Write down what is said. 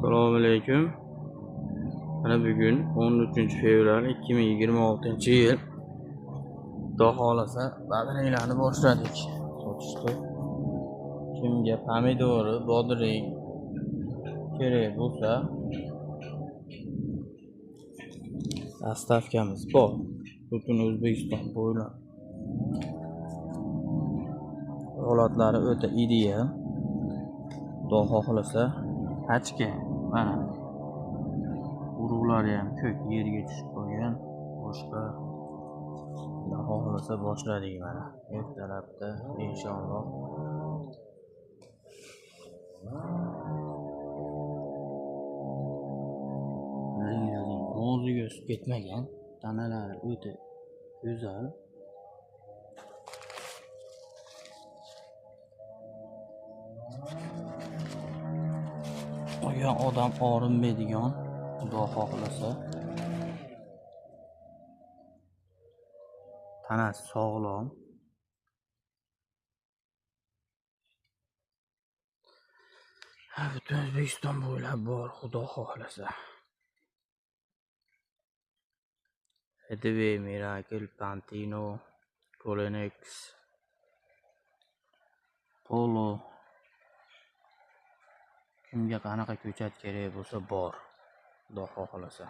Assalomu alaykum. Mana bugun 13 fevral 2026-yil. Xudo xohlasa, badringlarni boshladik sotishni. Kimga pomidori, bodring kerak bo'lsa, dostavkamiz bor. Butun O'zbekiston bo'ylab. Holatlari o'ta ideal. Xudo xohlasa, pachka mana urug'lari ham ko'k yerga tushib qolgan. Boshqa Xudo xohlasa boshladik mana. Ertalabda inshaalloh. Noziga o'sib ketmagan, tanalari o'ta go'zal. Olgan odam og'rinmaydigan, Xudo xohlasa. Tanasi sog'lom. Butun O'zbekiston bo'ylab bor, Xudo xohlasa. Headway, Miracle, Pantino, Colenex, Polo. Kimga qanaqa ko'chat kerak bo'lsa bor, Xudo xohlasa.